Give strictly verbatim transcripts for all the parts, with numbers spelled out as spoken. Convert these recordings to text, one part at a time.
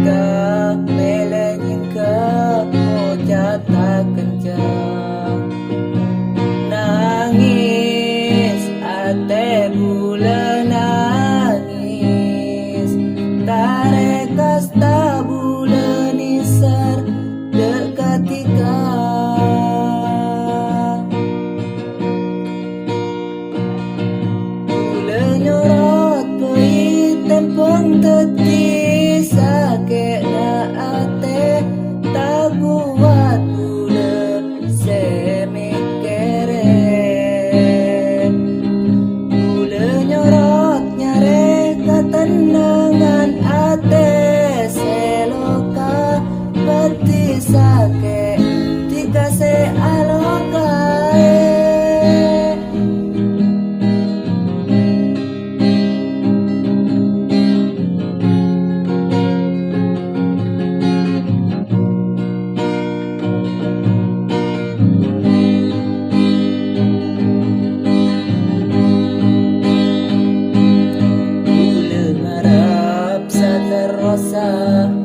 Ka mele nyengka oca' ta' kenceng. Nangis, ate bulâ nangis. Karè kasta bulâ nèser dâ' katika. Bulâ nyorot bhâi tèmbhâng dhâddhi sakè'na atè, ta' kowat bulâ sè mèkkèrè. Bulâ nyorot nyarè katennangan atè sè loka. Bâdhi sakè' dhika sè alokaè. Bulâ ngarep saterrossa,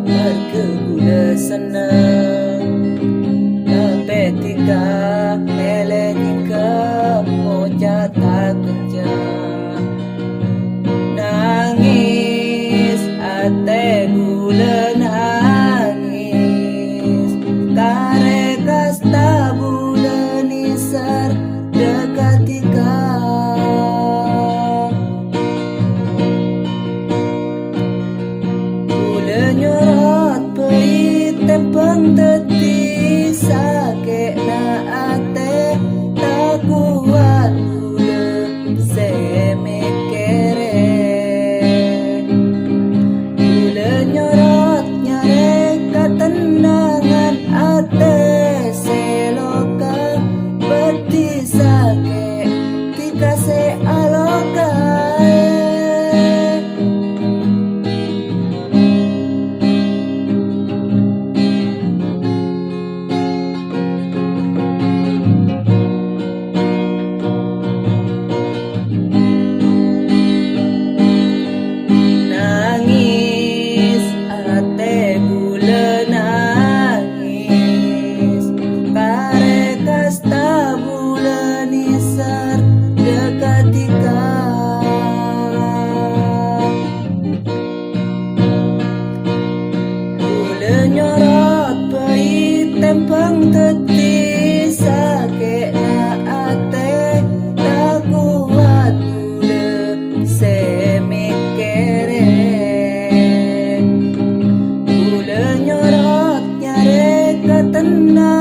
marghâ bulâ senneng. Tapè dhika mele nyengka oca' ta' kenceng. Nangis, atè bulâ nangis. Karè kasta bulâ nèser dâ' katika. Bulâ nyorot bhâi tèmbhâng dhâddhi sakè'na atè, ta' kowat bulâ sè mèkkèrè. Bulâ nyorot nyarè katennangan atè sè loka. Bâdhi sakè' dhika sè alokaè. Nangis, atè bulâ nangis. Karè kasta bulâ nèser dâ' katika. Bulâ nyorot bhâi tèmbhâng dhâddhi sakè'na atè, ta' kowat bulâ sè mèkkèrè. Bulâ nyorot nyarè katennangan.